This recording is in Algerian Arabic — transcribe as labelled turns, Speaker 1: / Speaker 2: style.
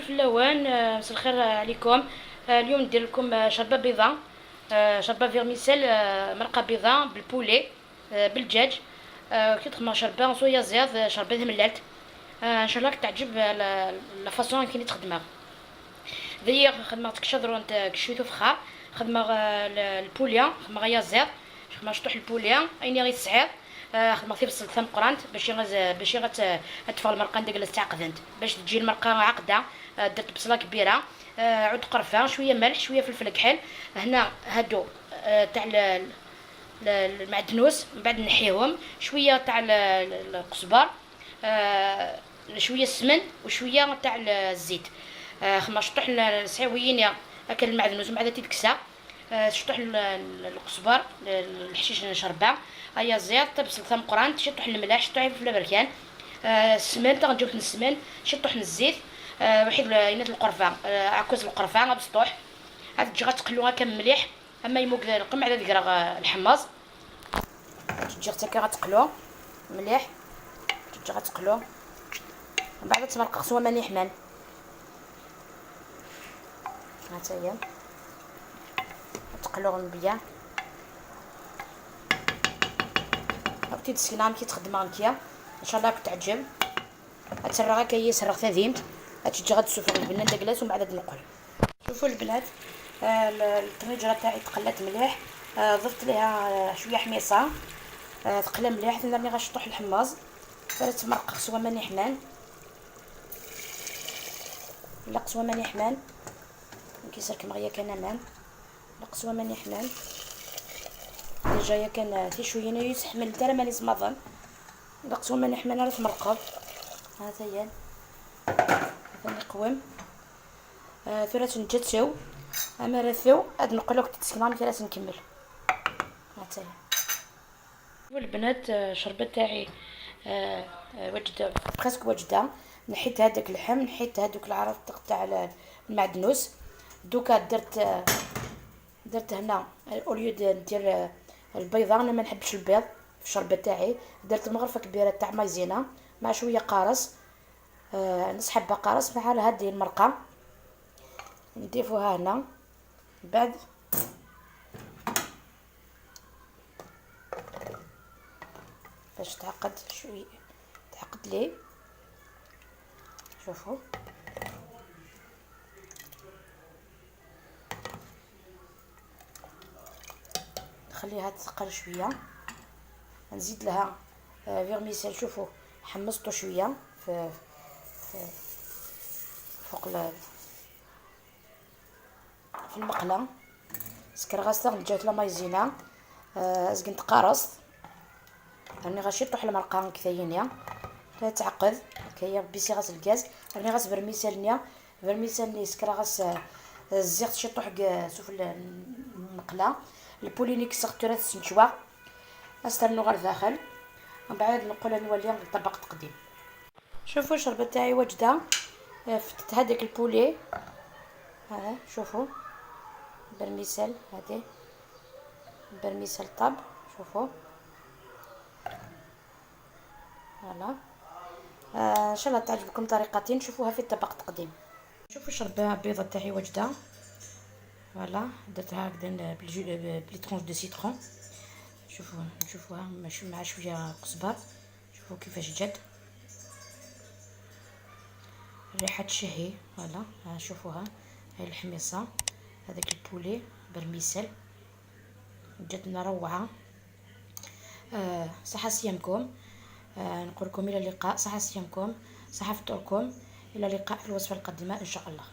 Speaker 1: فلاون، مساء الخير عليكم. اليوم ندير لكم شربه بيضاء، شربه vermicelle، مرقه بيضاء بال poulet، بالدجاج. كي تخدم شربه صويا زياد، شربه ملالت. ان شاء الله تعجب la façon كي تخدمها. ذي خدمة كشادرون كشويتو فخار، خدمة ال poulet، خدمة غيا زياد، خدمة شطوح ال poulet ايني غير السعير. خدمة في بصل ثم قرانت باش تفغ المرقه ندير تعقدنت باش تجي المرقه عقده. درت بصله كبيره، عود قرفه، شوية ملح، شوية فلفل كحل. هنا هادو تاع المعدنوس، من بعد نحيهم، شوية تاع القزبر، شوية السمن وشوية تاع الزيت. خما شطوح السعويين اكل المعدنوس ومن بعد تيتكسى شطوح القزبر، الحشيش نشربه، هيا زيت، بصل ثم قران، شطوح الملاح، شطوح في البركان، السمن تا غنجيب السمن، شطوح الزيت، وحيد ينات القرفه، عكوز القرفه بسطوح. عاد تجي غتقلوها كم مليح. اما يموك القمع على ذكرى الحماص تجي حتى كي غتقلو مليح، تجي غتقلو من بعد تمرق سوا ماني حمان. ها هي تقلو bien. عرفتي تسكنها كي تخدمها نتيا، ان شاء الله كتعجب. تسرغ كي يسرغ تذيمت، تجي غتسوفغ البنان داكلاس ومن بعد نقل. شوفوا البنات، الطنجره تاعي تقلات مليح، ضفت ليها شوية حميصه، تقلى مليح. راني غنشطح الحماص تمرق سوا ماني حمان، لا قسوة ماني حمان كيسر كما كان امان، لا قسوة ماني حمان déjà يا كان في شوية يسحمل ترى ماني سمضن. لا قسوة ماني حمان راه تمرقض. هذا هي هذا نقوم ثلاث نجتسو اما رثو اد نقولك تسكنان ثلاث نكمل. هذا هي البنات، الشربه تاعي وجده presque وجده. نحيت هذاك اللحم، نحيت هذوك العرض تاع المعدنوس. دوكا درت هنا au lieu ندير البيضة، انا ما نحبش البيض في الشربه تاعي. درت مغرفه كبيرة تاع مايزينا مع شوية قارص، نص حبه قارص مع هذه المرقه نضيفوها هنا. بعد باش تعقد شوية، تعقد لي. شوفوا نخليها تثقل شوية، نزيد لها vermicelle. شوفوا حمصته شوية في فوق في المقله. سكر غاستغ جات لا مايزينا، ازكنت قارص. راني غاشي طوح المرقه كثينيا تعقد كيا بيسي غاس الغاز. راني غاس vermicelle نيا vermicelle ني سكر غاس الزيت شي طوح سوف المقله. ال poulet ني كسرتو راه سنشوا استنو غير داخل. من بعد نقول نولي نطبق تقديم. شوفوا الشربه تاعي واجدة، فتت هذاك ال poulet. ها شوفوا vermicelle، هذه vermicelle طاب. شوفوا voilà. ان شاء الله تعجبكم طريقتي، نشوفوها في الطبق تقديم. شوفوا الشربه البيضة تاعي واجدة. voilà درتها هكذا ب les tranches de citron. شوفوا نشوفوها مع شوية قزبر. شوفوا كيفاش جات الريحة تشهي. voilà ها شوفوها، هاي الحميصه، هذاك ال poulet vermicelle جاتنا روعه. صحة صيامكم. نقول لكم الى اللقاء. صحة صيامكم، صحة فطوركم. الى اللقاء في الوصفة القادمة ان شاء الله.